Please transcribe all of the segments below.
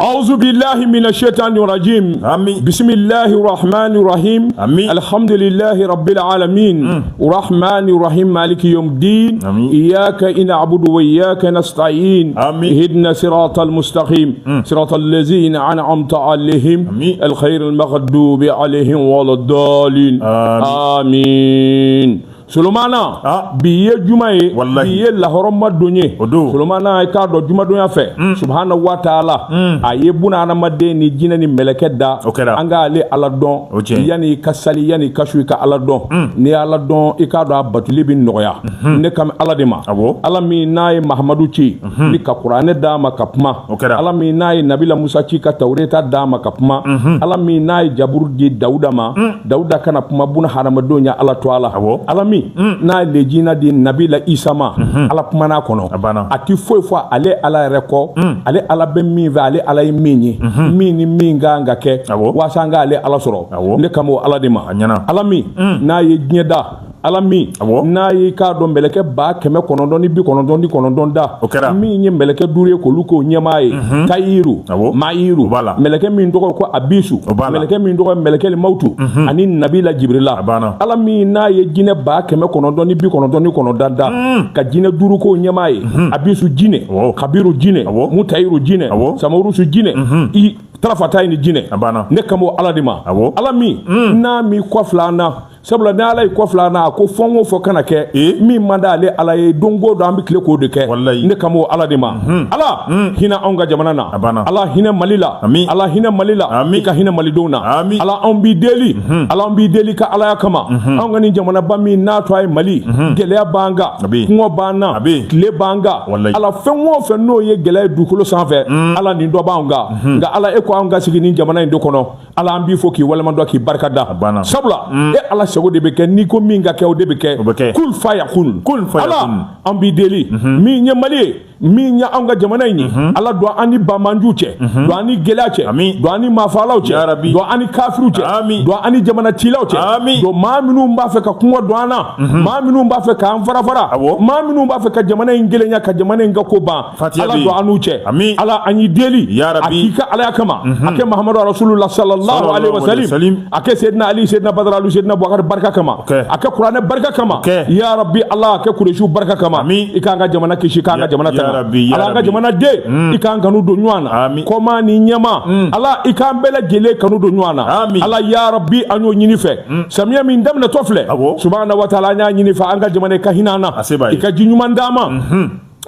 أعوذ بالله من الشيطان الرجيم. آمين. بسم الله الرحمن الرحيم. آمين. الحمد لله رب العالمين. الرحمن الرحيم مالك يوم الدين. آمين. إياك نعبد وإياك نستعين. آمين. اهدنا صراط المستقيم. صراط الذين أنعمت عليهم. آمين. الخير المغضوب عليهم ولا الضالين. آمين. آمين. Solomana bi ye juma ye, Wallahi. bi ye lahɔrɔma don ye. O don. Solomana, i k'a dɔn jumadonya fɛ, subhana wa taala, a ye buna adamaden ni jinɛ ni mɛlɛkɛ da O kɛra. an k'ale Ala dɔn. O tiɲɛ. Yanni i ka sali, yanni i ka su, i ka Ala dɔn. N'i ye Ala dɔn, i k'a dɔn a batuli bɛ nɔgɔya. Ne kan bɛ Ala de ma. Awɔ. Ala min n'a ye Mahamadu ci ni ka Kuranɛ d'a ma ka kuma. O kɛra. Ala min n'a ye Nabila Musa ci ka Tawureta d'a ma ka kuma. Ala min n'a ye Jaburu di Dawuda ma, Dawuda kana kuma buna hadamadenw ya Ala to a la. Awɔ. Ala min n'a ye lejina di Nabila Isa ma, Ala kumana a kɔnɔ. A banna. A ti foyi fɔ ale Ala yɛrɛ kɔ. Ale Ala bɛ min fɛ, ale Ala ye min ye, min ni min ka kan ka kɛ Awɔ. waasa an k'ale Ala sɔrɔ. Awɔ. Ne kan b'o Ala de ma. A ɲɛna. Ala min n'a ye diɲɛ da, Ala min Awɔ. n'a ye k'a dɔn mɛlɛkɛ 999 da, O kɛra. min ye mɛlɛkɛ duuru ye k'olu k'o ɲɛmaa ye, Tayiru, Awɔ. Mayiru, O b'a la. mɛlɛkɛ min tɔgɔ ko Abisu, O b'a la. mɛlɛkɛ min tɔgɔ ye mɛlɛkɛ Mawutu ani Nabila Jibirila. A banna. Ala min n'a ye jinɛ 999 da, ka jinɛ duuru k'o ɲɛmaa ye, Abisu jinɛ, Awɔ. Kabiru jinɛ, Awɔ. Mutayiru jinɛ, Awɔ. Samarusu jinɛ, i tarafata ni jinɛ. A banna. Ne kan b'o Ala de ma. Awɔ. Ala min n'a m'i kɔfilɛ an na, sabula ni Ala y'i kɔfilɛ an na, a ko fɛn o fɔ kana kɛ Eh? min man d'ale Ala ye, don o don an bɛ tile k'o de kɛ. Wallahi. Ne kan b'o Ala de ma. Ala hinɛ anw ka jamana na. A banna. Ala hinɛ Mali la. Ami. Ala hinɛ Mali la. Ami. I ka hinɛ malidenw na. Ami. Ala, anw b'i deli. Ala, anw b'i deli ka Alaya kama. Anw ka nin jamanaba min n'a to a ye Mali, gɛlɛya b'an kan, A bɛ yen. kɔngɔ b'an na, A bɛ yen. tile b'an kan. Wallahi. Ala, fɛn o fɛn n'o ye gɛlɛya ye dugukolo sanfɛ, Ala, nin dɔ b'anw kan. Nka Ala, e ko anw ka sigi nin jamana in de kɔnɔ. Ala, an b'i fo k'i waleɲuman dɔn, k'i barika da. A banna. Sabula e Ala sago de bɛ kɛ. N'i ko min ka kɛ, o de bɛ kɛ. O bɛ kɛ. Kul fa yakun. Kul fa Ala, yakun. an b'i deli. Min ye Mali ye, min ye anw ka jamana in ye, Ala, don an ni banbanju cɛ, don an ni gɛlɛya cɛ, Ami. don an ni maafalaw cɛ, Ya Rabbi. don an ni kafiriw cɛ, Ami. don an ni jamana cilaw cɛ, Ami. don maa minnu b'a fɛ ka kɔngɔ don an na, maa minnu b'a fɛ k'an fara fara, Awɔ. maa minnu b'a fɛ ka jamana in kelenya, ka jamana in ka ko ban, Fatiha Ala, bɛ yen. don an n'u cɛ. Ami. Ala, an y'i deli. Ya Rabbi. A k'i ka Alaya kama, a kɛ Mahamadu Rasulullah sallallahu alaihi wa Sallallahu alaihi sallam, wasallam. a kɛ Seydina Ali, Seydina Badara Ali, Seydina Bubakar barika kama, Ok. a kɛ Kuranɛ barika kama. Ok. Ya Rabbi Ala, a kɛ Kuresiw barika kama. Ami. I k'an ka jamana kisi, k'an ka jamana Ya tanga. Rabbi, ya Ala, an ka Rabbi. jamana den, i k'an kanu don ɲɔgɔn na. Ami. Kɔma ni ɲɛma, Ala, i k'an bɛɛ lajɛlen kanu don ɲɔgɔn na. Ami. Ala, ya Rabbi, an y'o ɲini fɛ. Samiya min daminɛtɔ filɛ, Awɔ. subahana wa taala, an y'a ɲini fɛ an ka jamana, i ka hinɛ an na. A se b'a ye. I ka ji ɲuman d'an ma,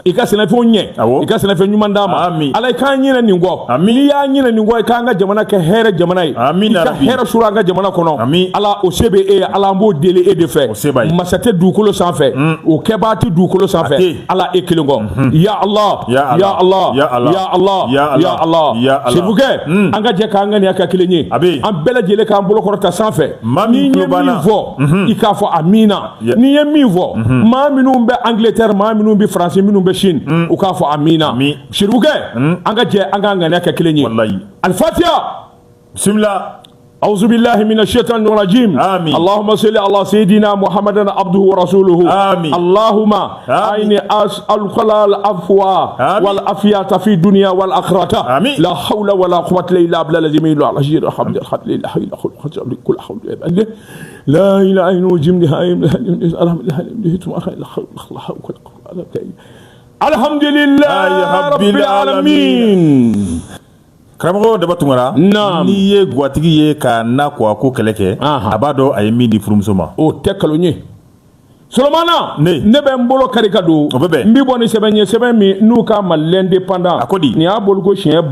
i ka sɛnɛfɛnw ɲɛ, Awɔ. i ka sɛnɛfɛn ɲuman d'an ma. Ami. Ala, i k'an ɲinɛ nin kɔ. Ami. N'i y'a ɲinɛ nin kɔ, i k'an ka jamana kɛ hɛrɛ jamana ye. Ami, I ka Rabbi. hɛrɛ sɔrɔ an ka jamana kɔnɔ. Ami. Ala, o se bɛ e ye. Ala, an b'o deli e de fɛ. O se b'a ye. Masa tɛ dugukolo sanfɛ, o kɛbaa tɛ dugukolo sanfɛ. A tɛ yen. Ala, e kelen kɔ. Ya Allah. Ya Allah. Ya Allah. Ya Allah. Ya Allah. Ya Allah. Ya Allah. Ya Allah. Serifukɛ, an ka jɛ k'an ŋaniya kɛ kelen ye. A bɛ yen. An bɛɛ lajɛlen k'an bolo kɔrɔta sanfɛ. Maa min N'i ye tulo b'an min na. fɔ, i k'a fɔ amina. Ya- N'i ye min fɔ, maa minnu bɛ Angleterre, maa minnu bɛ France, minnu bɛ Chine, u k'a fɔ amina. Ami. Serifukɛ, an ka jɛ an k'an ŋaniya kɛ kelen ye. Wallahi. Alifatiya. Bismillah. أعوذ بالله من الشيطان الرجيم. آمين. اللهم صل على سيدنا محمد عبده ورسوله. آمين. اللهم آمين. إني أسألك العفو آمين. والعافية في الدنيا والآخرة. آمين. لا حول ولا قوة إلا بالله العظيم العلي الحمد الحمد لله كل حول ولا لا إله إلا هو. الحمد لله رب العالمين. Karamɔgɔ Daba Tunkara. Naam. N'i ye gatigi ye ka na ko a ko kɛlɛ kɛ, Aha. a b'a dɔn a ye min di furumuso ma. O tɛ kalon ye, Solomana. Ne. Ne bɛ n bolo kari ka don. O bɛ bɛn. N bɛ bɔ ni sɛbɛn ye, sɛbɛn min n'u k'a ma L'Indépendant. A ko di? Nin y'a bolo ko siɲɛ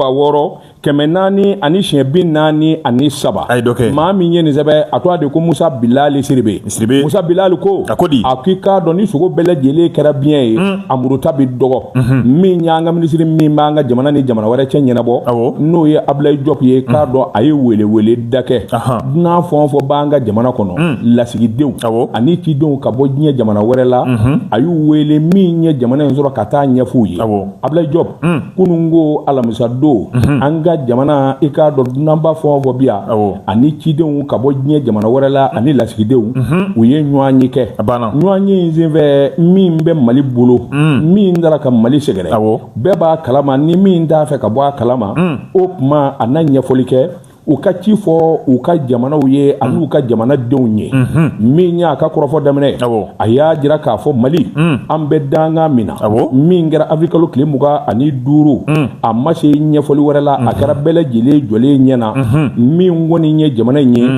6443. A ye dɔ kɛ. Maa min ye nin sɛbɛn, a tɔgɔ de ko Musa Bilali Siribe. Siribe. Musa Bilali ko. A ko di? A k'i k'a dɔn ni sogo bɛɛ lajɛlen kɛra biɲɛ ye, a muruta bɛ dɔgɔ. Min y'an ka minisiri min b'an ka jamana ni jamana wɛrɛ cɛ ɲɛnabɔ, Awɔ. n'o ye Abulayi Jɔp ye, k'a dɔn a ye wele da kɛ. Dunan fɛn o fɛn b'an ka jamana kɔnɔ, lasigidenw Awɔ. ani cidenw ka bɔ diɲɛ jamana wɛrɛ la, a y'u wele min ye jamana in sɔrɔ ka taa ɲɛf'u ye. Awɔ. Abulayi Jɔp, kunun ko alamisa don, an ka ka jamana i k'a dɔn dunanba fɛn o fɛn bi yan ani cidenw ka bɔ diɲɛ jamana wɛrɛ la ani lasigidenw u ye ɲɔgɔn ye kɛ ɲɔgɔn ye in senfɛ min bɛ Mali bolo min taara ka Mali sɛgɛrɛ bɛɛ b'a kalama ni min t'a fɛ ka bɔ a kalama o tuma a na ɲɛfɔli kɛ u ka ci fɔ u ka jamanaw ye ani u ka jamanadenw ye min y'a ka kɔrɔfɔ daminɛ a y'a jira k'a fɔ Mali an bɛ dankan min na min kɛra avril kalo tile 25 a ma se ɲɛfɔli wɛrɛ la a kɛra bɛɛ lajɛlen jɔlen ɲɛ na min kɔni ye jamana in ye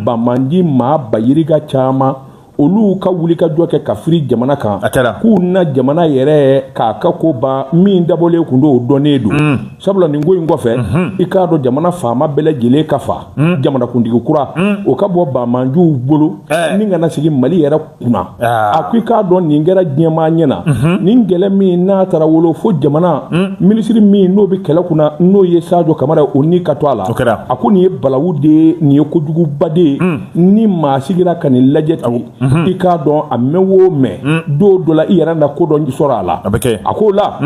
banbaanci maa ba yirika caman olu ka wulikajɔ kɛ ka firi jamana kan k'u na jamana yɛrɛ k'a ka ko ban min dabɔlen kun don o dɔnnen don mm. sabula nin ko in kɔfɛ mm-hmm. i k'a dɔn jamana faama bɛɛ lajɛlen ka fa mm. jamanakuntigi kura mm. o ka bɔ banbaanciw bolo eh. ni ka na sigi mali yɛrɛ kunna ah. a ko i k'a dɔn nin kɛra diɲɛmaa ɲɛ na mm-hmm. nin kɛlɛ min n'a taara wolo fo jamana minisiri min n'o bɛ kɛlɛ kunna n'o ye sajo kamara o ni ka to a la a ko nin ye balawu de ye nin ye kojuguba de ye ni maa sigira ka nin lajɛ ten i k'a dɔn a mɛn o mɛn don dɔ la i yɛrɛ na ko dɔ sɔrɔ a la a k'o la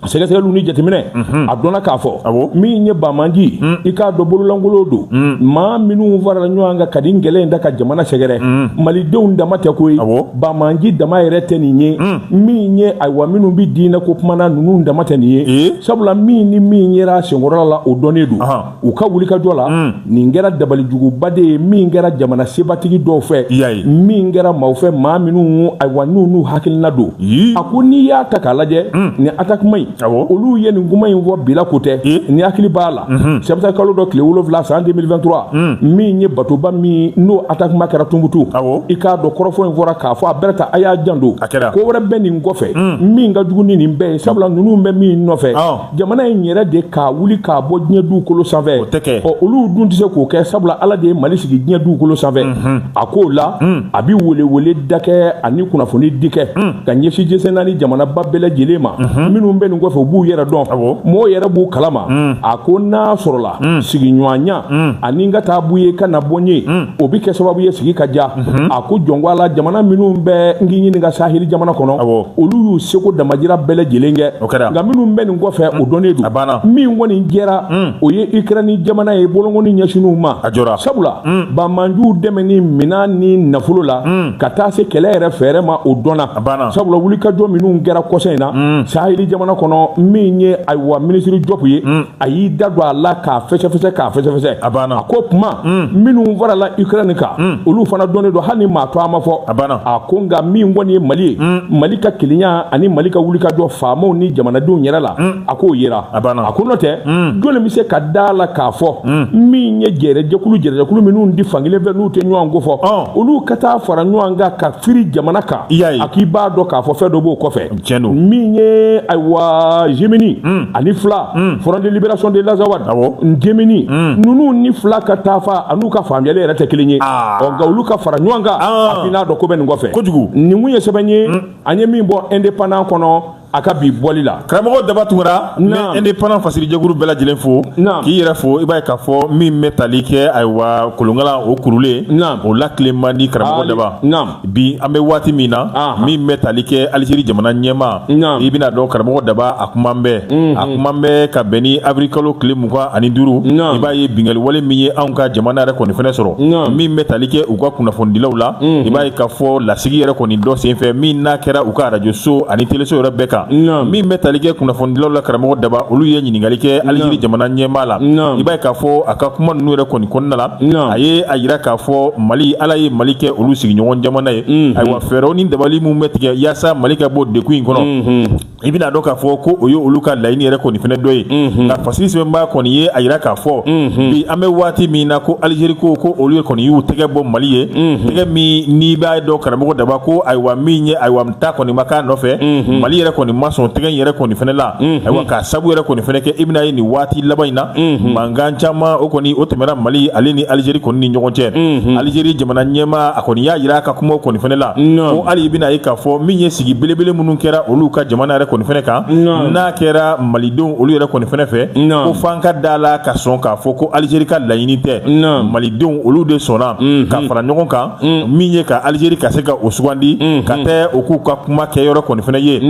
sɛgɛsɛgɛliw ni jateminɛ a dɔnna k'a fɔ min ye banbaanci i k'a dɔn bololankolon don maa minnu farala ɲɔgɔn kan ka nin kɛlɛ in da ka jamana sɛgɛrɛ malidenw dama tɛ koyi banbaanci dama yɛrɛ tɛ nin ye min ye ayiwa minnu bɛ diinɛ ko kuma na ninnu dama tɛ nin ye sabula min ni min yera a senkɔrɔla la o dɔnnen don u ka wulikajɔ la mm. nin kɛra dabalijuguba de ye min kɛra jamana sebatigi dɔw fɛ min kɛra maaw fɛ maa minnu ayiwa n'u n'u hakilina don a ko n'i y'a ta k'a lajɛ mm. nin attaquement in olu ye nin kuma in fɔ bila ko tɛ ni hakili b'a la mm-hmm. septembre kalo dɔ tile 7 san 2023 mm. min ye batoba min n'o attaquement kɛra Tumutu i k'a dɔn kɔrɔfɔ in fɔra k'a fɔ a bɛrɛ ta a y'a janto ko wɛrɛ bɛ nin kɔfɛ min ka jugu ni nin bɛɛ ye sabula ninnu bɛ min nɔfɛ jamana in yɛrɛ de k'a wuli k'a bɔ diɲɛ dugukolo sanfɛ o tɛ kɛ ɔ olu dun tɛ se k'o kɛ sabula ala de ye mali sigi diɲɛ dugukolo sanfɛ mhm. a k'o la mm. a bɛ welewele da kɛ ani kunnafoni di kɛ mm. ka ɲɛsin diɲɛ naani jamanaba bɛɛ lajɛlen ma mhm. minnu bɛ nin kɔfɛ u b'u yɛrɛ dɔn mɔgɔw yɛrɛ b'u kalama mm. a ko n'a sɔrɔla sigiɲɔgɔnya ani n ka taa b'u ye ka na bɔ n ye o bɛ kɛ sababu ye sigi ka diya mhm. a ko jɔnko a la jamana minnu bɛ n k'i ɲininka saheli jamana kɔnɔ olu y'u seko damajira bɛɛ lajɛlen kɛ nka minnu bɛ nin kɔfɛ o dɔnnen don min kɔni jɛra mm. o ye Ukraine jamana ye bolokɔni ɲɛsinn'u ma sabula mm. banbaanciw dɛmɛni minan ni nafolo la mm. ka taa se kɛlɛ yɛrɛ fɛɛrɛ ma o dɔnna sabula wulikajɔ minnu kɛra kɔsa in na saheli jamana kɔnɔ min ye ayiwa minisiri Jɔpu ye a y'i da don a la k'a fɛsɛfɛsɛ k'a fɛsɛfɛsɛ a banna a ko kuma mm. minnu farala Ukraine kan mm. olu fana dɔnnen don hali ni maa tɔgɔ ma fɔ a banna a ko nka min kɔni ye Mali ye mm. Mali ka kelenya ani Mali ka wulikajɔ faamaw ni jamanadenw yɛrɛ la a k'o yera a banna a ko n'o tɛ jɔnni bɛ se ka da la k'a fɔ min ye jɛrɛjɛkulu minnu di fankelen fɛ n'u tɛ ɲɔgɔn ko fɔ olu ka taa fara ɲɔgɔn kan ka firi jamana kan a k'i b'a dɔn k'a fɔ fɛn dɔ b'o kɔfɛ tiɲɛ don min ye ayiwa JNIM ani FLA Front de libération de l'Azawad JNIM ninnu ni FLA ka taafa an'u ka faamuyali yɛrɛ tɛ kelen ye ɔ nka olu ka fara ɲɔgɔn kan a k'i n'a dɔn ko bɛ nin kɔfɛ kojugu nin kun ye sɛbɛn ye an ye min bɔ Indépendant kɔnɔ a ka bi bɔli la karamɔgɔ Daba Tunkara n bɛ Indépendant fasirijɛkulu bɛɛ lajɛlen fo k'i yɛrɛ fo i b'a ye k'a fɔ min bɛ tali kɛ ayiwa kolonkala o kurulen o latilen man di karamɔgɔ Daba bi an bɛ waati min na min bɛ tali kɛ Alizeri jamana ɲɛmaa i bɛna dɔn karamɔgɔ Daba a kuma bɛ a kuma bɛ ka bɛn ni avril kalo tile 25 i b'a ye binkanni wale min ye anw ka jamana yɛrɛ kɔni fɛnɛ sɔrɔ min bɛ tali kɛ u ka kunnafonidilaw la i b'a ye k'a fɔ lasigi yɛrɛ kɔni dɔ senfɛ min n'a kɛra u ka arajoso ani teleso yɛrɛ bɛɛ kan min bɛ tali kɛ kunnafonidilaw la karamɔgɔ Daba olu ye ɲininkali kɛ Alizeri jamana ɲɛmaa la i b'a ye k'a fɔ a ka kuma ninnu yɛrɛ kɔni kɔnɔna la a ye a jira k'a fɔ Mali Ala ye Mali kɛ olu sigiɲɔgɔn jamana ye ayiwa fɛɛrɛw ni dabali minnu bɛ tigɛ yaasa Mali ka bɔ degun in kɔnɔ i bɛna dɔn k'a fɔ ko o ye olu ka laɲini yɛrɛ kɔni fɛnɛ dɔ ye nka fasiri sɛbɛnbaa kɔni ye a jira k'a fɔ bi an bɛ waati min na ko Alizeri ko ko olu kɔni y'u tɛgɛ bɔ Mali ye tɛgɛ min n'i b'a dɔn karamɔgɔ Daba ko ayiwa min ye ayiwa ta kɔni ma k'a nɔfɛ Mali yɛrɛ kɔni ma sɔn tɛgɛ in yɛrɛ kɔni fɛnɛ la ayiwa k'a sabu yɛrɛ kɔni fɛnɛ kɛ i bɛna ye nin waati laban in na mankan caman o kɔni o tɛmɛna Mali ale ni Alizeri kɔni ni ɲɔgɔn cɛ Alizeri jamana ɲɛmaa a kɔni y'a jira a ka kumaw kɔni fɛnɛ la ko hali i bɛna ye k'a fɔ min ye sigi belebele minnu kɛra olu ka jamana yɛrɛ kɔni fɛnɛ kan n'a kɛra malidenw olu yɛrɛ kɔni fɛnɛ fɛ ko f'an ka da la ka sɔn k'a fɔ ko Alizeri ka laɲini tɛ malidenw olu de sɔnna ka fara ɲɔgɔn kan min ye ka Alizeri ka se ka o sugandi ka tɛ o k'u ka kuma kɛyɔrɔ kɔni fɛnɛ ye.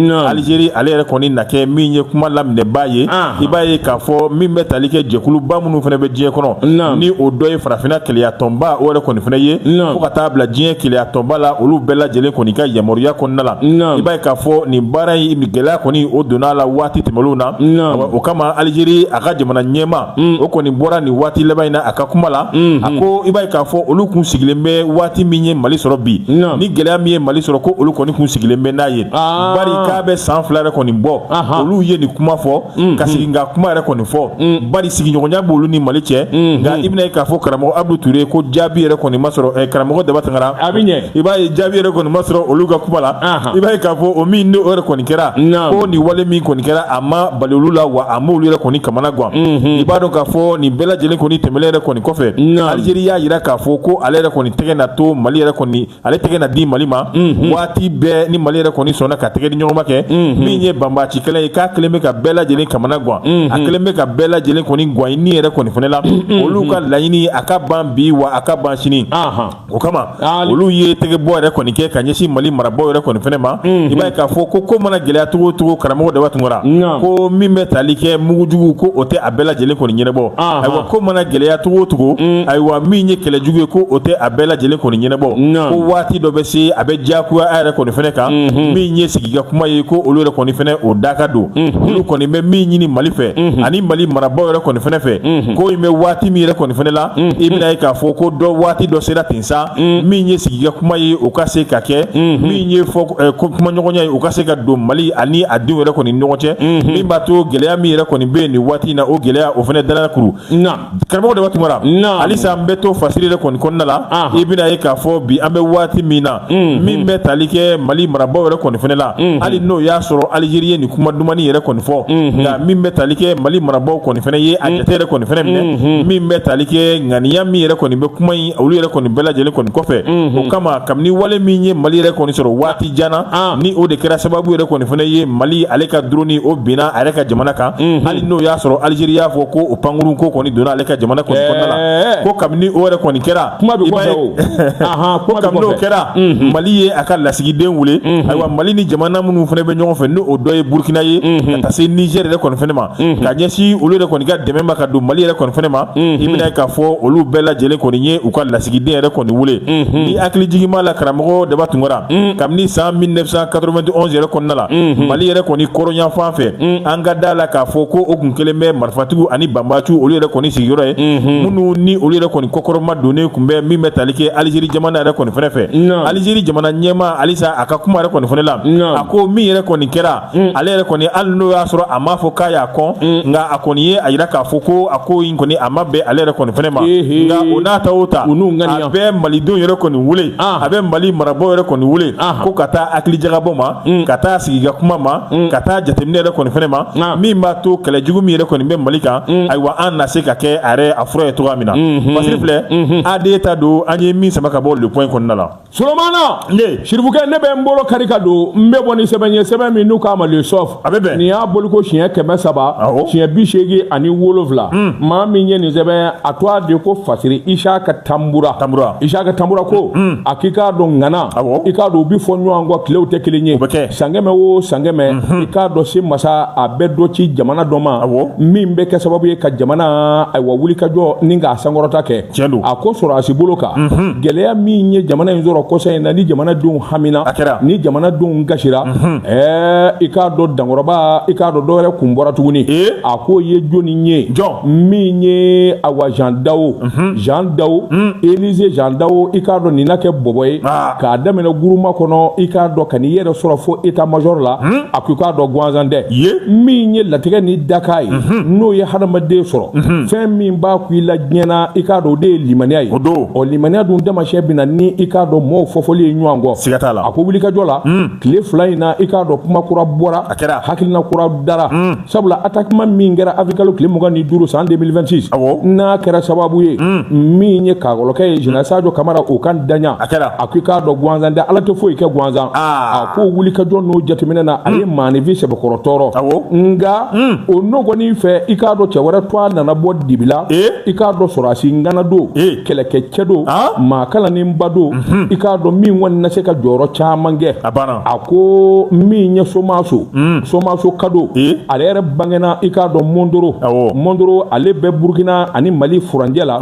Algérie ale yɛrɛ kɔni na kɛ min ye kuma laminɛbaa ye. I b'a ye k'a fɔ min bɛ tali kɛ jɛkuluba minnu fana bɛ diɲɛ kɔnɔ, ni o dɔ ye farafinna kelenya tɔnba o yɛrɛ kɔni fana ye, fo ka taa bila diɲɛ kelenya tɔnba la, olu bɛɛ lajɛlen kɔni ka yamaruya kɔnɔna la. I b'a ye k'a fɔ nin baara in gɛlɛya kɔni o donna a la waati tɛmɛnlenw na. O kama Algérie a ka jamana ɲɛmaa o kɔni bɔra nin waati laban in na a ka kuma la. A ko i b'a ye k'a fɔ olu kun sigilen bɛ waati min ye Mali sɔrɔ bi, ni gɛlɛya min ye Mali sɔrɔ, ko olu kɔni kun sigilen bɛ n'a ye, bari k'a bɛ san 2 yɛrɛ kɔni bɔ olu ye nin kuma fɔ, ka segin ka kuma yɛrɛ kɔni fɔ, bari sigiɲɔgɔnya b'olu ni Mali cɛ. Nka i bɛna ye k'a fɔ karamɔgɔ Abudu Ture ko jaabi yɛrɛ kɔni ma sɔrɔ. Karamɔgɔ Daba Tangara, a bɛ ɲɛ. I b'a ye jaabi yɛrɛ kɔni ma sɔrɔ olu ka kuma la. I b'a ye k'a fɔ o min ni o yɛrɛ kɔni kɛra, ko nin wale min kɔni kɛra, a ma bali olu la, wa a m'olu yɛrɛ kɔni kamana gan. I b'a dɔn k'a fɔ nin bɛɛ lajɛlen kɔni tɛmɛnen yɛrɛ kɔni kɔfɛ, Algérie y'a jira k'a fɔ ko ale yɛrɛ kɔni tɛgɛ na to Mali yɛrɛ kɔni, ale tɛgɛ na di Mali ma waati bɛɛ ni Mali yɛrɛ kɔni sɔnna ka tɛgɛ di ɲɔgɔn ma kɛ. Min ye banbaanci kɛlɛ ye, k'a kɛlen bɛ ka bɛɛ lajɛlen kamana gan, a kɛlen bɛ ka bɛɛ lajɛlen kɔni gan i ni yɛrɛ kɔni fana la. Olu ka laɲini, a ka ban bi wa a ka ban sini. O kama olu ye tɛgɛ bɔ yɛrɛ kɔni kɛ ka ɲɛsin Mali marabaaw yɛrɛ kɔni fana ma. I b'a ye k'a fɔ ko ko mana gɛlɛya cogo o cogo, karamɔgɔ Daba Tunkara, ko min bɛ tali kɛ mugujugu, ko o tɛ a bɛɛ lajɛlen kɔni ɲɛnabɔ. Ayiwa, ko mana gɛlɛya cogo o cogo, ayiwa, min ye kɛlɛjugu ye, ko o tɛ a bɛɛ lajɛlen kɔni ɲɛnabɔ. Ko waati dɔ bɛ se, a bɛ diyagoya a yɛrɛ kɔni fana kan. Min ye sigi ka kuma ye, ko olu yɛrɛ kɔni fana o daka don. Olu kɔni bɛ min ɲini Mali fɛ ani Mali marabaaw yɛrɛ kɔni fana fɛ, ko in bɛ waati min yɛrɛ kɔni fana la, i bɛna ye k'a fɔ ko dɔ waati dɔ sera ten sa, min ye sigi ka kuma ye, o ka se ka kɛ, min ye fɔ kumaɲɔgɔnya ye, o ka se ka don Mali ani a denw yɛrɛ kɔni ɲɔgɔn cɛ, min b'a to gɛlɛya min yɛrɛ kɔni bɛ yen nin waati in na, o gɛlɛya o fana dala kuru. Karamɔgɔ Daba Tunkara, halisa an bɛ to fasiri yɛrɛ kɔni kɔnɔna la. I bɛna ye k'a fɔ bi an bɛ waati min na, min bɛ tali kɛ Mali marabaaw yɛrɛ kɔni fana la, hali n'o y'a sɔrɔ Algérie ye nin kuma dumannin yɛrɛ kɔni fɔ, nka min bɛ tali kɛ Mali marabaaw kɔni fana ye a jate yɛrɛ kɔni fana minɛ, min bɛ tali kɛ ŋaniya min yɛrɛ kɔni bɛ kuma in olu yɛrɛ kɔni bɛɛ lajɛlen kɔni kɔfɛ. O kama kabini wale min ye Mali yɛrɛ kɔni sɔrɔ waati jan na, ni o de kɛra sababu yɛrɛ kɔni fana ye Mali ale ka drone o binna a yɛrɛ ka jamana kan, hali n'o y'a sɔrɔ Algérie y'a fɔ ko o pankurun ko kɔni donna ale ka jamana kɔni kɔnɔna la, ko kabini o yɛrɛ kɔni kɛra, kuma bɛ kɔfɛ o, ko kabini o kɛra, Mali ye a ka lasigiden wele. Ayiwa, Mali ni jamana minnu fana bɛ ɲɔgɔn fɛ, n'o dɔ ye Burukina ye, ka taa se Niger yɛrɛ kɔni fana ma, ka ɲɛsin olu yɛrɛ kɔni ka dɛmɛ ma ka don Mali yɛrɛ kɔni fana ma, i bɛna ye k'a fɔ olu bɛɛ lajɛlen kɔni ye u ka lasigiden yɛrɛ kɔni wele. Ni hakili jigin b'a la, karamɔgɔ Daba Tunkara, kabini san 1991 yɛrɛ kɔnɔna la, Mali yɛrɛ kɔni kɔrɔnyanfan fɛ, an ka da la k'a fɔ ko o kun kɛlen bɛ marifatigiw ani banbaanciw olu yɛrɛ kɔni sigiyɔrɔ ye, minnu ni olu yɛrɛ kɔni kɔkɔrɔma donnen kun bɛ min bɛ tali kɛ Algérie jamana yɛrɛ kɔni fana fɛ. Algérie jamana ɲɛmaa, halisa a ka kuma yɛrɛ kɔni fana la, a ko min yɛrɛ kɔni kɛra, ale yɛrɛ kɔni, hali n'o y'a sɔrɔ a m'a fɔ k'a y'a kɔn, nka a kɔni ye a jira k'a fɔ ko a ko in kɔni a ma bɛn ale yɛrɛ kɔni fana ma. Nka o n'a ta o ta, a bɛ malidenw yɛrɛ kɔni wele, a bɛ Mali marabaaw yɛrɛ kɔni wele ko ka taa hakilijagabɔ ma, ka taa sigi ka kuma ma, ka taa jateminɛ yɛrɛ kɔni fana ma, min b'a to kɛlɛjugu min yɛrɛ kɔni bɛ Mali kan, ayiwa, an na se ka kɛ a yɛrɛ a fura ye cogoya min na. Fasiri filɛ, AD ta don, an ye min sama ka bɔ Le Point kɔnɔna la. Solomana ne Sirifukɛ, ne bɛ n bolo kari ka don, n bɛ bɔ ni sɛbɛn ye, sɛbɛn min n'u k'a ma Le Soft. A bɛ bɛn. Nin y'a boliko siɲɛ 300, siɲɛ 87. Maa min ye nin sɛbɛn, a tɔgɔ de ko Fasiri Isaka Tanbura. Tanbura. Isaka Tanbura ko a k'i k'a dɔn ŋana, i k'a dɔn u bɛ fɔ ɲɔgɔn kɔ, tilew tɛ kelen ye. O bɛ kɛ. San 100 o san 100, i k'a dɔn se masa a bɛ dɔ ci jamana dɔ ma, min bɛ kɛ sababu ye ka jamana, ayiwa, wulikajɔ ni k'a sankɔrɔta kɛ. Tiɲɛ don. A ko sɔrɔdasi bolo kan, gɛlɛya min ye jamana in sɔrɔ kɔsa in na, ni jamanadenw hamina, A kɛra. ni jamanadenw kasira, i k'a dɔn dankɔrɔba, i k'a dɔn dɔwɛrɛ kun bɔra tuguni. A k'o ye jɔnni ye? Jɔn? Min ye, awa, Jean Dao, Jean Dao, Élisée Jean Dao, i k'a dɔn nin na kɛ bɔbɔ ye k'a daminɛ guruma kɔnɔ, i k'a dɔn ka n'i yɛrɛ sɔrɔ fo état major la. A ko i k'a dɔn gansan tɛ. Min ye latigɛ ni daka ye, n'o ye hadamaden sɔrɔ, fɛn min b'a ku i la diɲɛ na, i k'a dɔn o de ye limaniya ye. O don. Ɔ, limaniya dun taamasiyɛn bɛ na ni, i k'a dɔn, mɔɔw fɔfɔli ye ɲɔgɔn kɔ. Siga t'a la. A ko wulikajɔ la, tile 2 in na, i k'a dɔn kuma kura bɔra. A kɛra. Hakilina kura dara, sabula attaquement min kɛra avril kalo tile 25 san 2026, n'a kɛra sababu ye min ye kakɔlɔkɛ ye, Général Sadio Kamara, o kan daɲa. A kɛra. A ko i k'a dɔn gansan tɛ, Ala tɛ foyi kɛ gansan. A ko wulikajɔ n'o jateminɛ na, a ye maaninfin sɛbɛkɔrɔ tɔɔrɔ. Nka o n'o kɔni fɛ, i k'a dɔn cɛ wɛrɛ tɔgɔ nana bɔ dibi la. I k'a dɔn sɔrɔdasi ŋana don, kɛlɛkɛcɛ don, maa kalannenba don, i k'a dɔn min kɔni na se ka jɔyɔrɔ caman kɛ. A banna. A ko min ye ye Somaso, Somaso Kado, ale yɛrɛ bangena i k'a dɔn Mondoro. Mondoro, ale bɛ Burukina ani Mali furancɛ la.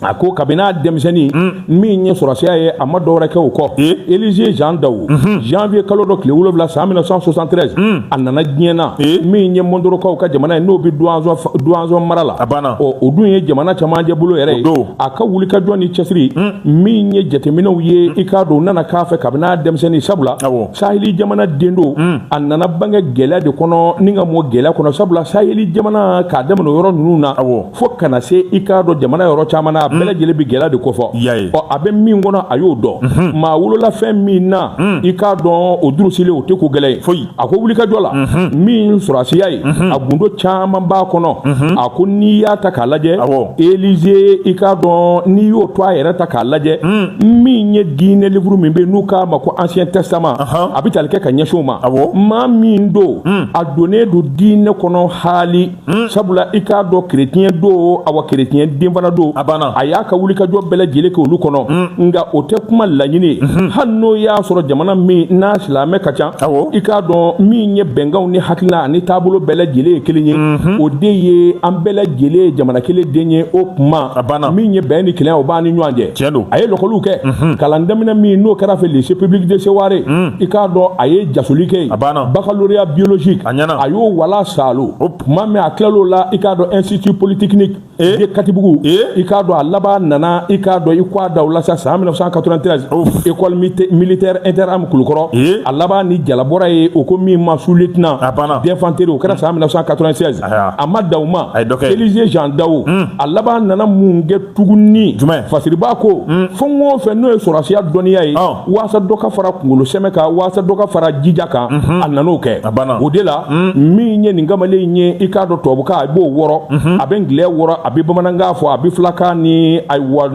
A ko kabini a denmisɛnnin, min ye sɔrɔsiya ye, a ma dɔwɛrɛ kɛ o kɔ. Élisée Jean Dao, janvier kalo dɔ tile 7 san 1973, a nana diɲɛ na min ye Mondorokaw ka jamana ye, n'o bɛ Douentza mara la. Ɔ, o dun ye jamana camancɛ bolo yɛrɛ ye. A ka wulikajɔ ni cɛsiri min ye jateminɛw ye, i k'a dɔn u nana k'a fɛ kabini a denmisɛnnin, sabula saheli jamana den don. A nana bange gɛlɛya de kɔnɔ ni ka mɔ gɛlɛya kɔnɔ, sabula saheli jamana, k'a daminɛ o yɔrɔ ninnu na fo ka na se i k'a dɔn jamana yɔrɔ caman na, bɛɛ lajɛlen bɛ gɛlɛya de kofɔ. Ɔ, a bɛ min kɔnɔ, a y'o dɔn. Maa wolola fɛn min na, i k'a dɔn o durusilen, o tɛ ko gɛlɛn ye. A ko wulikajɔ la, min sɔrɔsiya ye, a gundo caman b'a kɔnɔ. A ko n'i y'a ta k'a lajɛ, Élisée, i k'a dɔn n'i y'o to a yɛrɛ ta k'a lajɛ, min ye diinɛ livre min bɛ n'u k'a ma ko Ancien Testament, a bɛ tali kɛ ka ɲɛsin o ma. Maa min don, a donnen don diinɛ kɔnɔ haali, sabula i k'a dɔn chrétien don, awa chrétien den fana don. A y'a ka wulikajɔ bɛɛ lajɛlen kɛ olu kɔnɔ, nka o tɛ kuma laɲini ye. Hali n'o y'a sɔrɔ jamana min n'a silamɛ ka ca, i k'a dɔn min ye bɛnkanw ni hakilina ani taabolo bɛɛ lajɛlen ye kelen ye, o de ye an bɛɛ lajɛlen ye jamana kelen den ye. O kuma, min ye bɛn ni kelenya, o b'an ni ɲɔgɔn cɛ. A ye lɔkɔliw kɛ, kalan daminɛ min n'o kɛra fɛ lycée public de Seware, i k'a dɔn a ye jasoli kɛ yen, baccalauréat biologique, a y'o wala salo. Tuma min a tilal'o la, i k'a dɔn institut polytechnique de Katibugu, i k'a dɔn a laban nana, i k'a dɔn i k'a da o la sa, san 1993, école militaire interarmes Kulukɔrɔ, a laban ni jalabɔra ye, o ko min ma sous-lieutenant d'infanterie, o kɛra san 1996. A ma da o ma. Élisée Jean Dao, a laban nana mun kɛ tuguni? Fasiriba ko fɛn o fɛn n'o ye sɔrɔsiya dɔnniya ye, waasa dɔ ka fara kunkolo sɛmɛ kan, waasa dɔ ka fara jija kan, a nan'o kɛ. O de la, min ye nin kamalen in ye, i k'a dɔn tubabukan a b'o wɔrɔ, a bɛ ngilɛ wɔrɔ, a bɛ bamanankan fɔ, a bɛ filakan ni ayiwa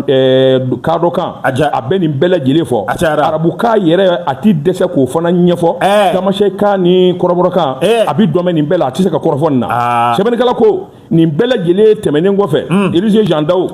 kadɔkan, a bɛ nin bɛɛ lajɛlen fɔ. Arabukan yɛrɛ, a ti dɛsɛ k'o fana ɲɛfɔ. Tamasɛkan ni kɔrɔbɔrɔkan, a bɛ dɔn nin bɛɛ la, a tɛ se ka kɔrɔfɔ nin na. Sɛbɛnnikɛla ko nin bɛɛ lajɛlen tɛmɛnen kɔfɛ, Élisée Jean Dao,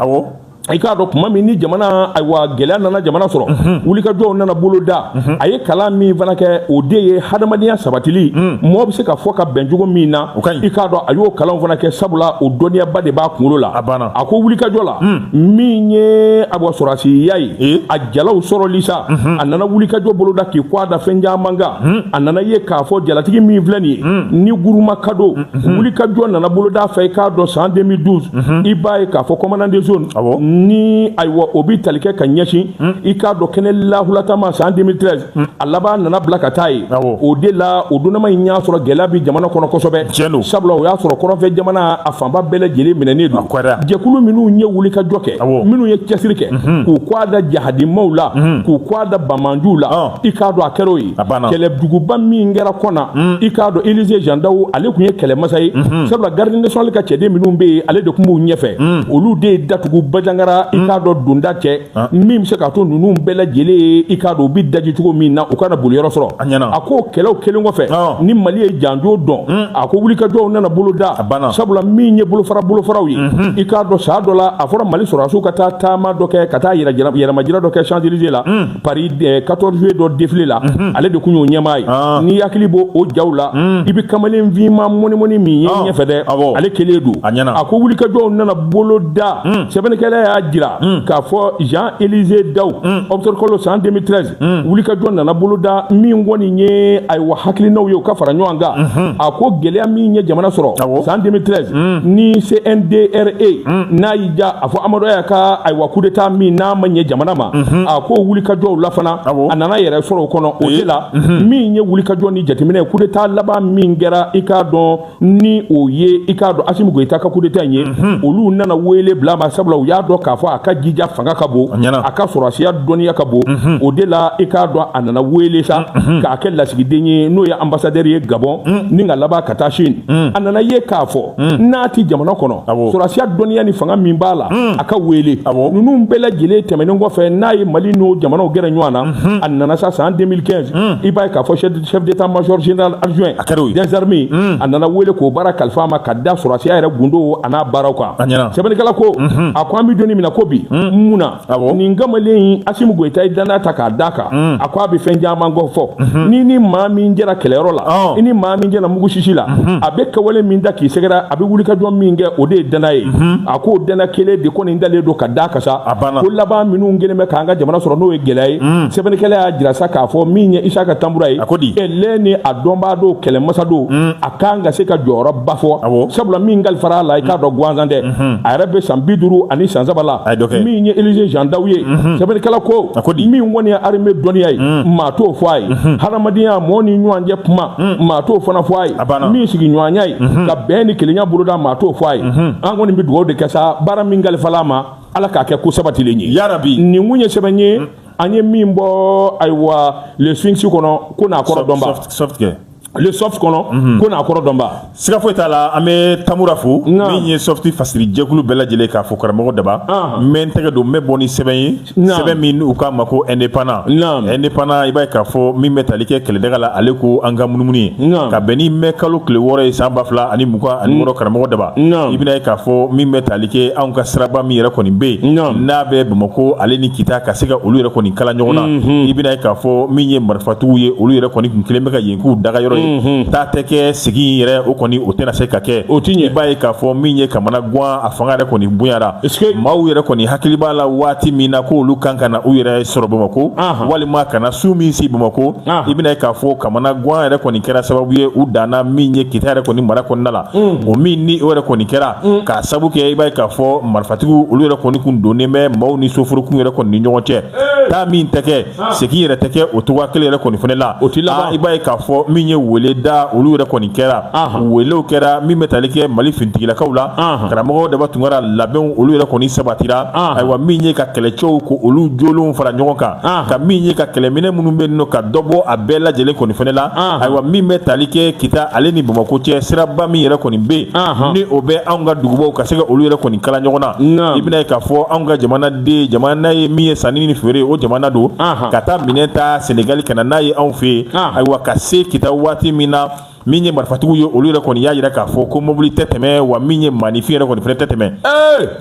i k'a dɔn tuma min ni jamana, ayiwa, gɛlɛya nana jamana sɔrɔ, wulikajɔw nana bolo da, a ye kalan min fana kɛ, o de ye hadamadenya sabatili, mɔgɔ bɛ se ka fɔ ka bɛn cogo min na, i k'a dɔn a y'o kalanw fana kɛ, sabula o dɔnniyaba de b'a kunkolo la. A ko wulikajɔ la, min ye awa sɔrɔsiya ye, a jalaw sɔrɔli sa, a nana wulikajɔ bolo da k'i kɔ a da fɛn caman kan. A nana ye k'a fɔ jalatigi min filɛ nin ye ni Guruma Kado, wulikajɔ nana bolo da fɛ, i k'a dɔn san 2012, i b'a ye k'a fɔ commandant de zone ni ayiwa o bɛ tali kɛ ka ɲɛsin, i k'a dɔn kɛnɛ lahulatama san 2013, a laban nana bila ka taa yen. O de la, o donnama in y'a sɔrɔ gɛlɛya bɛ jamana kɔnɔ kosɛbɛ, sabula o y'a sɔrɔ kɔrɔnfɛ jamana a fanba bɛɛ lajɛlen minɛnen don. Jɛkulu minnu ye wulikajɔ kɛ, minnu ye cɛsiri kɛ k'u kɔ a da jahadimaw la, k'u kɔ a da bamanjuw la, i k'a dɔn a kɛra o ye. Kɛlɛduguba min kɛra kɔna, i k'a dɔn Élisée Jean Dao, ale tun ye kɛlɛmasa ye, sabula garde nationale ka cɛden minnu bɛ yen, ale de tun b'u ɲɛfɛ, olu de ye datugu Bajangara, i k'a dɔn donda cɛ min bɛ se k'a to ninnu bɛɛ lajɛlen ye, i k'a dɔn u bɛ daji cogo min na, u kana boli yɔrɔ sɔrɔ. A ko kɛlɛw kɛlen kɔfɛ ni Mali ye janjo dɔn, a ko wulikajɔw nana bolo da, sabula min ye bolofaraw ye, i k'a dɔn san dɔ la, a fɔra Mali sɔrɔdasiw ka taa taama dɔ kɛ, ka taa yɛrɛmajira dɔ kɛ Champs-Élysées la, Paris 14 juillet dɔ défilé la, ale de tun y'o ɲɛmaa ye. N'i hakili b'o o jaw la, i bɛ kamalen finman mɔnimɔni min ye ɲɛfɛ dɛ, ale kelen don. A ko wulikajɔw nana bolo da, sɛbɛnnikɛla y'a jira k'a fɔ Jean Élisée Dao, octobre san 2013, wulikajɔ nana boloda min kɔni ye ayiwa hakilinaw ye, u ka fara ɲɔgɔn kan. A ko gɛlɛya min ye jamana sɔrɔ san 2013 ni CNDRE n'a y'i ja, a fɔ Amadu Aya ka ayiwa coup d'état min n'a ma ɲɛ jamana ma, a ko wulikajɔw la fana, a nana yɛrɛ sɔrɔ o kɔnɔ. O de la, min ye wulikajɔ ni jateminɛ, coup d'état laban min kɛra, i k'a dɔn ni o ye, i k'a dɔn Assimi Goïta ka coup d'état in ye, olu nana wele bila ma, sabula u y'a dɔn k'a fɔ a ka jija fanga ka bon, a ka sɔrɔsiya dɔnniya ka bon. O de la, i k'a dɔn a nana wele sa k'a kɛ lasigiden ye, n'o ye ambassadeur ye Gabon, ni ka laban ka taa Chine. A nana ye k'a fɔ n'a ti jamana kɔnɔ, sɔrɔsiya dɔnniya ni fanga min b'a la, a ka wele. Ninnu bɛɛ lajɛlen tɛmɛnen kɔfɛ, n'a ye Mali n'o jamanaw gɛrɛ ɲɔgɔn na, a nana sa san 2015, i b'a ye k'a fɔ chef d'état-major général adjoint des armées, a nana wele k'o baara kalifa a ma, ka da sɔrɔsiya yɛrɛ gundo a n'a baaraw kan. Sɛbɛnnikɛla ko a ko an bɛ don dumuni min na ko bi mun na nin kamalen in Asimi Goyita ye danaya ta k'a d'a kan, a ko a bɛ fɛn caman kɔ fɔ ni ni maa min jɛra kɛlɛyɔrɔ la, i ni maa min jɛra mugu sisi la, a bɛ kɛwale min da k'i sɛgɛrɛ, a bɛ wulikajɔ min kɛ, o de ye danaya ye. A k'o danaya kelen de kɔni dalen don ka d'a kan sa, ko laban minnu kɛlen bɛ k'an ka jamana sɔrɔ, n'o ye gɛlɛya ye. Sɛbɛnnikɛla y'a jira sa k'a fɔ min ye Isaka Tanbura ye, lɛ ni a dɔnbaa don, kɛlɛmasa don, a kan ka se ka jɔyɔrɔba fɔ, sabula min kalifara a la, i k'a dɔn gansan tɛ. A yɛrɛ bɛ san 53 la. Min ye Élisée Jean Daw ye, sɛbɛnnikɛla ko min kɔni ye armée dɔnniya ye, maa t'o fɔ a ye. Hadamadenya, mɔɔ ni ɲɔgɔn cɛ kuma, maa t'o fana fɔ a ye. Min sigiɲɔgɔnya ye, ka bɛn ni kelenya boloda, maa t'o fɔ a ye. An kɔni bɛ dugawu de kɛ sa, baara min kalifala a ma, Ala k'a kɛ ko sabatilen ye. Yarabi. Nin kun ye sɛbɛn ye an ye min bɔ, ayiwa, Le Sphinx kɔnɔ, ko n'a kɔrɔ dɔnba. Soft kɛ. Le Soft kɔnɔ, ko n'a kɔrɔ dɔnba. Siga foyi t'a la, an bɛ Tamura fo, min ye Soft fasiri jɛkulu bɛɛ lajɛlen k'a fɔ karamɔgɔ Daba. N bɛ n tɛgɛ don, n bɛ bɔ ni sɛbɛn ye, sɛbɛn min u k'a ma ko Indépendant. Indépendant, i b'a ye k'a fɔ min bɛ tali kɛ kɛlɛdaga la, ale ko an ka munumunu ye ka bɛn ni mai kalo tile 6 ye san 2026. Karamɔgɔ Daba, i bɛna ye k'a fɔ min bɛ tali kɛ anw ka siraba min yɛrɛ kɔni bɛ yen, n'a bɛ Bamakɔ ale ni Kita, ka se ka olu yɛrɛ kɔni kala ɲɔgɔn na, i bɛna ye k'a fɔ min ye marifatigiw ye, olu yɛrɛ kɔni kun kelen bɛ ka yen k'u daga yɔrɔ ye. Taa tɛ kɛ, segin yɛrɛ, o kɔni o tɛna se ka kɛ. O ti ɲɛ. I b'a ye k'a fɔ min ye kamana gan, a fanga yɛrɛ kɔni bonyara. Maaw yɛrɛ kɔni hakili b'a la waati min na k'olu kan ka na u yɛrɛ sɔrɔ Bamakɔ, walima ka na su min si Bamakɔ, i bɛna ye k'a fɔ kamana gan yɛrɛ kɔni kɛra sababu ye u danna min ye Kita yɛrɛ kɔni mara kɔnɔna la. O min ni o yɛrɛ kɔni kɛra k'a sabu kɛ, i b'a ye k'a fɔ marifatigiw olu yɛrɛ kɔni kun donnen bɛ maaw ni soforokun yɛrɛ kɔni ni ɲɔgɔn cɛ. Taa min tɛ kɛ, segin yɛrɛ tɛ kɛ o cogoya kelen yɛrɛ kɔni fana la. O ti laban. I b'a ye k'a fɔ min ye wele da, olu yɛrɛ kɔni kɛra welew kɛra min bɛ tali kɛ Mali finitigilakaw la. Karamɔgɔ Daba Tunkara, labɛnw olu yɛrɛ kɔni sabatira. Ayiwa, min ye ka kɛlɛcɛw ko olu jolenw fara ɲɔgɔn kan, ka min ye ka kɛlɛminɛ minnu bɛ yen nɔ, ka dɔ bɔ a bɛɛ lajɛlen kɔni fana la. Ayiwa, min bɛ tali kɛ Kita ale ni Bamakɔ cɛ, siraba min yɛrɛ kɔni bɛ yen, ni o bɛ anw ka dugubaw ka se ka olu yɛrɛ kɔni kala ɲɔgɔn na, i bɛna ye k'a fɔ anw ka jamanaden, jamana ye min ye sanni ni feere, o jamana don, ka taa minɛn ta Senegali ka na n'a ye anw fɛ yen. Ayiwa, ka se Kita waati min na, min ye marifatigiw ye, olu yɛrɛ kɔni y'a jira k'a fɔ ko mobili tɛ tɛmɛ, wa min ye maaninfin yɛrɛ kɔni fana tɛ tɛmɛ.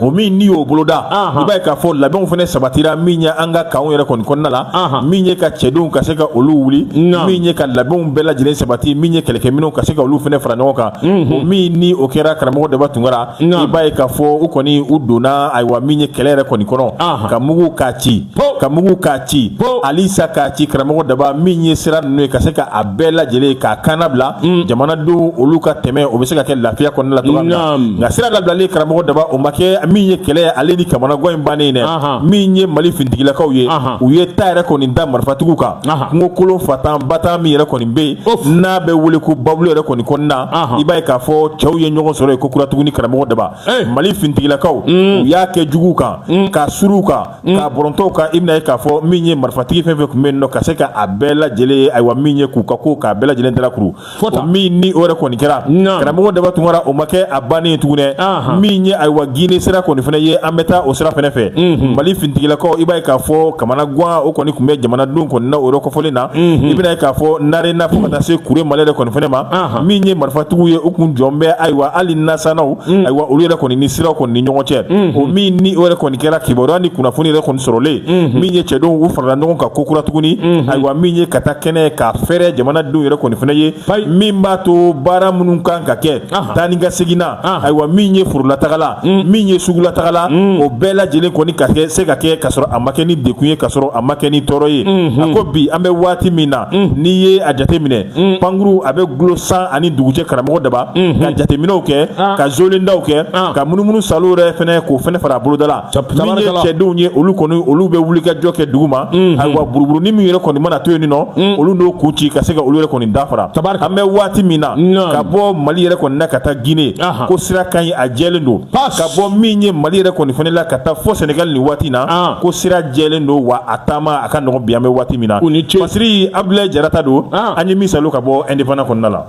O min n'i y'o boloda, i b'a ye k'a fɔ labɛnw fana sabatira min ye an ka kanw yɛrɛ kɔni kɔnɔna la, min ye ka cɛdenw ka se ka olu wuli, min ye ka labɛnw bɛɛ lajɛlen sabati, min ye kɛlɛkɛminɛnw ka se ka olu fana fara ɲɔgɔn kan. O min ni o kɛra, karamɔgɔ Daba Tunkara, i b'a ye k'a fɔ u kɔni u donna, ayiwa, min ye kɛlɛ yɛrɛ kɔni kɔnɔ, ka mugu k'a ci, ka mugu k'a ci, alisa k'a ci. Karamɔgɔ Daba, min ye sira ninnu ye, ka se ka a bɛɛ lajɛlen k'a kana bila jamanadenw olu ka tɛmɛ, o bɛ se ka kɛ lafiya kɔnɔna la cogoya min na. Nka sira labilalen, karamɔgɔ Daba, o ma kɛ min ye kɛlɛ ale ni kamanagan in bannen ye dɛ. Min ye Mali finitigilakaw ye, u ye ta yɛrɛ kɔni da marifatigiw kan kungo kolon fatan batan min yɛrɛ kɔni bɛ yen, n'a bɛ wele ko Babulu yɛrɛ kɔni kɔnɔna, i b'a ye k'a fɔ cɛw ye ɲɔgɔn sɔrɔ yen ko kura tuguni. Karamɔgɔ Daba, Mali finitigilakaw u y'a kɛ juguw kan, ka suruw kan, ka bɔrɔntɔw kan. I bɛna ye k'a fɔ min ye marifatigi fɛn fɛn tun bɛ yen nɔ, ka se ka a bɛɛ lajɛlen, ayiwa, min ye k'u ka ko k'a bɛɛ lajɛlen dalakuru. O min ni o yɛrɛ kɔni kɛra, karamɔgɔ Daba Tunkara, o ma kɛ a bannen ye tuguni dɛ. Min ye, ayiwa, Guinée sira kɔni fana ye, an bɛ taa o sira fana fɛ. Mali finitigilakaw, i b'a ye k'a fɔ kamanagan o kɔni tun bɛ jamanadenw kɔni na o yɔrɔ kofɔlen na. I bɛna ye k'a fɔ Narena fo ka taa se Kuremale yɛrɛ kɔni fana ma, min ye marifatigiw ye, u kun jɔn bɛ, ayiwa, hali nasanaw, ayiwa, olu yɛrɛ kɔni ni siraw kɔni ni ɲɔgɔn cɛ. O min ni o yɛrɛ kɔni kɛra, kibaruya ni kunnafoni yɛrɛ kɔni sɔrɔlen, min ye cɛdenw u farala ɲɔgɔn kan ko kura tuguni, ayiwa, min ye ka taa kɛnɛ ka fɛrɛ jamanadenw yɛrɛ kɔni fana ye, min b'a to baara minnu kan ka kɛ taa ni ka segin na, ayiwa, min ye forolataga la, min ye sugulataga la, o bɛɛ lajɛlen kɔni ka kɛ se ka kɛ ka sɔrɔ a ma kɛ ni degun ye, ka sɔrɔ a ma kɛ ni tɔɔrɔ ye. A ko bi an bɛ waati min na, n'i ye a jateminɛ, pankuru a bɛ gulo san ani dugu cɛ, karamɔgɔ Daba, ka jateminɛw kɛ, ka zolendaw kɛ, ka munumunu salo yɛrɛ fana k'o fana fara a boloda la. Min ye cɛdenw ye, olu kɔni olu bɛ wuli ka jɔ kɛ dugu ma. Ayiwa, buruburunin min yɛrɛ kɔni mana to yen nɔ, olu n'o kun ci ka se ka olu yɛrɛ kɔni dafara. An bɛ waati min na, ka bɔ Mali yɛrɛ kɔni na ka taa Guinée, ko sira ka ɲi, a jɛlen don. Ka bɔ min ye Mali yɛrɛ kɔni fana la ka taa fo Sénégal nin waati na, ko sira jɛlen don, wa a taama a ka nɔgɔn bi an bɛ waati min na. Fasiri Abdoulaye Jara ta don, an ye min salo ka bɔ Indépendant kɔnɔna la.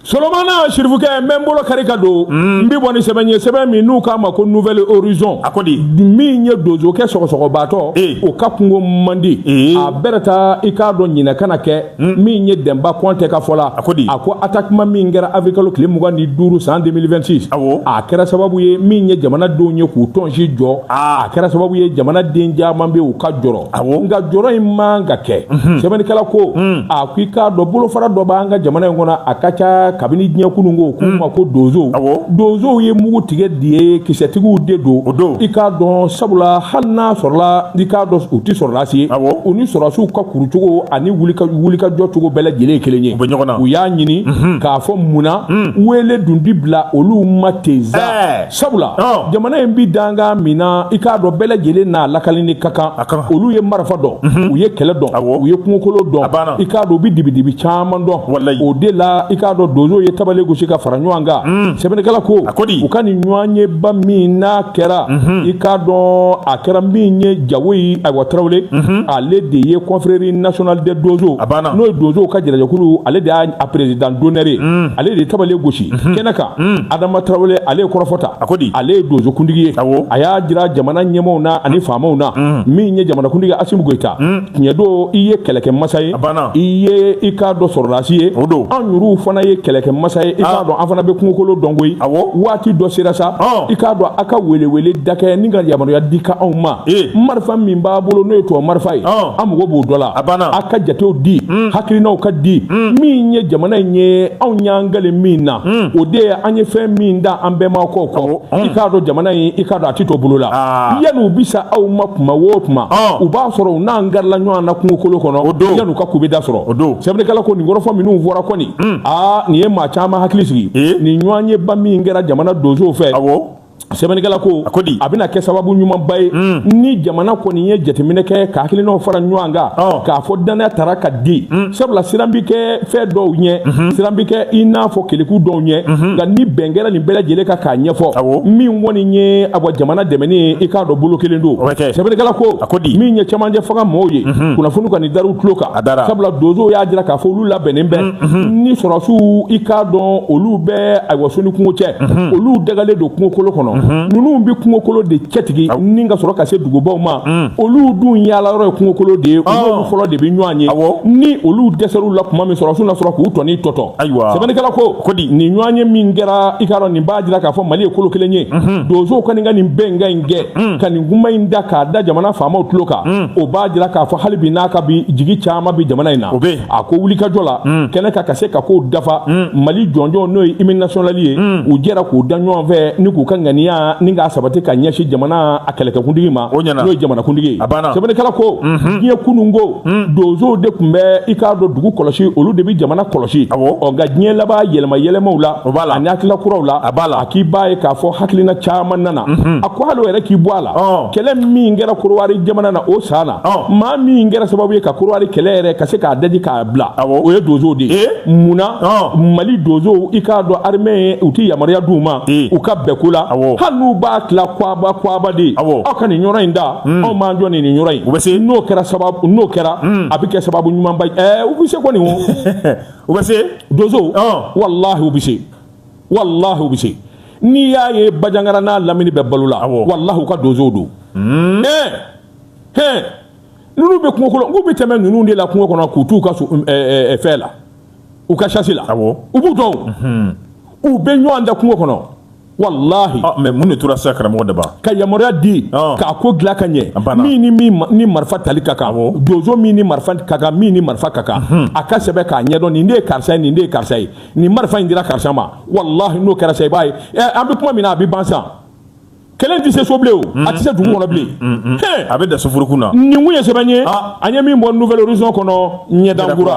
Solomana Sirifukɛ, n bɛ n bolo kari ka don, n bɛ bɔ ni sɛbɛn ye, sɛbɛn min n'u k'a ma ko Nouvel Horizon. A ko di? Min ye donsokɛ sɔgɔsɔgɔbaatɔ, o ka kungo man di, a bɛrɛ taa. I k'a dɔn, ɲinɛ kana kɛ. Min ye Dɛnba Kɔntɛ ka fɔ la, A ko di? A ko attaquement min kɛra avril kalo tile 25 san 2026, a kɛra sababu ye min ye jamanadenw ye k'u tɔnsi jɔ. A kɛra sababu ye jamanaden caman bɛ u ka jɔrɔ, nka jɔrɔ in man ka kɛ. Sɛbɛnnikɛla ko, a ko i k'a dɔn, bolofara dɔ b'an ka jamana in kɔnɔ, a ka ca kabini diɲɛ kunun ko k'u ma ko donsow. Donsow ye mugu tigɛ di ye, kisɛtigiw de don. I k'a dɔn, sabula hali n'a sɔrɔla, i k'a dɔn, u tɛ sɔrɔdasi ye, u ni sɔrɔdasiw ka kurucogo ani wulikajɔ cogo bɛɛ lajɛlen ye kelen ye. U y'a ɲini k'a fɔ munna wele dun di bila olu ma ten sa, sabula jamana in bi dankan min na, i k'a dɔn, bɛɛ lajɛlen n'a lakalini ka kan. Olu ye marifa dɔn, u ye kɛlɛ dɔn, u ye kungokolo dɔn, i k'a dɔn, u bɛ dibidibi caman dɔn. O de la, i k'a dɔn, donsow ye tabale gosi ka fara ɲɔgɔn kan. Sɛbɛnnikɛla ko u ka nin ɲɔgɔnyeba min n'a kɛra, i k'a dɔn, a kɛra min ye Jawoyi ayiwa Tarawele, ale de ye Confrérie nationale des donsow, n'o ye donsow ka jɛrɛjɛkulu, ale de y'a président d'honneur ye, ale de ye tabale gosi kɛnɛ kan. Adama Tarawele, ale ye kɔrɔfɔ ta, ale ye donsokuntigi ye. A y'a jira jamana ɲɛmaaw na ani faamaw na, min ye jamanakuntigi Asimi Goyita, tiɲɛ don, i ye kɛlɛkɛmasa ye, i ye, i k'a dɔn, sɔrɔdasi ye. An yɛrɛw fana ye kɛlɛkɛmasa ye, i k'a dɔn, an fana bɛ kungokolo dɔn koyi. Waati dɔ sera sa, i k'a dɔn, a ka welewele da kɛ ni ka yamaruya di ka anw ma. Marifa min b'a bolo, n'o ye tubabu marifa ye, an mago b'o dɔ la. A ka jatew di, hakilinaw ka di. Min ye jamana in ye, anw y'an gale min na, o de ye an ye fɛn min da an bɛnbakɛw kɔ. I k'a dɔn, jamana in, i k'a dɔn, a tɛ to bolo la. Yanni u bi sa aw ma kuma o kuma, u b'a sɔrɔ u n'an garila ɲɔgɔn na kungokolo kɔnɔ, yanni u ka kubeda sɔrɔ. Sɛbɛnnikɛla ko nin kɔrɔfɔ minnu fɔra kɔni, aa, nin ye maa caman hakili sigi. Nin ɲɔgɔnyeba min kɛra jamana donsow fɛ, sɛbɛnnikɛla ko a bɛna kɛ sababu ɲumanba ye ni jamana kɔni ye jateminɛ kɛ ka hakilinaw fara ɲɔgɔn kan, k'a fɔ danaya tara ka di. Sabula siran bɛ kɛ fɛn dɔw ɲɛ, siran bɛ kɛ i n'a fɔ keleku dɔw ɲɛ, nka ni bɛn kɛra nin bɛɛ lajɛlen kan k'a ɲɛfɔ, min kɔni ye awa jamana dɛmɛni ye, i k'a dɔn, bolo kelen don. Sɛbɛnnikɛla ko min ye cɛmancɛ fanga mɔgɔw ye, kunnafoni ka nin dar'u tulo kan, sabula donsow y'a jira k'a fɔ olu labɛnnen bɛ ni sɔrɔdasiw. I k'a dɔn, olu bɛ ayiwa soni kungo cɛ, olu dagalen don kungokolo kɔnɔ. Ninnu bɛ kungokolo de cɛtigi ni ka sɔrɔ ka se dugubaw ma. Olu dun yaala yɔrɔ ye kungokolo de ye, olu fɔlɔ de bɛ ɲɔgɔn ye. Ni olu dɛsɛr'u la tuma min, sɔrɔdasiw na sɔrɔ k'u tɔni tɔtɔ. Sɛbɛnnikɛla ko nin ɲɔgɔn ye min kɛra, i k'a dɔn, nin b'a jira k'a fɔ Mali ye kolo kelen ye. Donsow kɔni ka nin bɛnkan in kɛ ka nin kuma in da k'a da jamana faamaw tulo kan, o b'a jira k'a fɔ hali bi n'a ka bi jigi caman bɛ jamana in na. A ko wulikajɔ la kɛnɛ kan ka se ka kow dafa, Mali jɔnjɔn, n'o ye hymne national ye, u jɛra k'u da ɲɔgɔn fɛ ni k'u ka ŋaniya ni k'a sabati ka ɲɛsin jamana a kɛlɛkɛkuntigi ma, n'o ye jamanakuntigi ye. Sɛbɛnnikɛla ko diɲɛ kununko, donsow de tun bɛ, i k'a dɔn, dugu kɔlɔsi, olu de bɛ jamana kɔlɔsi. Ɔ, nka diɲɛ laban yɛlɛma yɛlɛmaw la ani hakilina kuraw la, a k'i b'a ye k'a fɔ hakilina caman nana. A ko hali o yɛrɛ k'i bɔ a la, kɛlɛ min kɛra Korowari jamana na o san na, maa min kɛra sababu ye ka Korowari kɛlɛ yɛrɛ ka se k'a daji k'a bila, o ye donsow de ye. Munna Mali donsow, i k'a dɔn, armée u tɛ yamaruya d'u ma u ka bɛn ko la, hali n'u b'a tila kwaba kwaba de, aw ka nin yɔrɔ in da, anw b'an jɔ nin yɔrɔ in. U bɛ se. N'o kɛra sababu, n'o kɛra, a bɛ kɛ sababu ɲumanba ye. U bɛ se kɔni o. U bɛ se. Donsow, walahi u bɛ se, walahi u bɛ se. N'i y'a ye Bajangara n'a lamini bɛɛ balo la, walahi u ka donsow don. Ninnu bɛ kungo kɔnɔ, k'u bɛ tɛmɛ ninnu de la kungo kɔnɔ k'u t'u ka fɛn la, u ka chasse la, u b'u dɔn, u bɛ ɲɔgɔn da kungo kɔnɔ, walahi. Mais mun de tora sisan, karamɔgɔ Daba? Ka yamaruya di k'a ko dilan ka ɲɛ, min ni min ni marifa tali ka kan, donso min ni marifa ka kan, min ni marifa ka kan, a ka sɛbɛn k'a ɲɛdɔn, nin de ye karisa ye, nin de ye karisa ye, nin marifa in dira karisa ma. Walahi, n'o kɛra sa, i b'a ye, an bɛ kuma min na, a bɛ ban san. Kɛlɛ tɛ se so bilen o, a tɛ se dugu kɔnɔ bilen. A bɛ da soforokun na. Nin kun ye sɛbɛn ye an ye min bɔ Nouvel Horizon kɔnɔ, ɲɛdankura.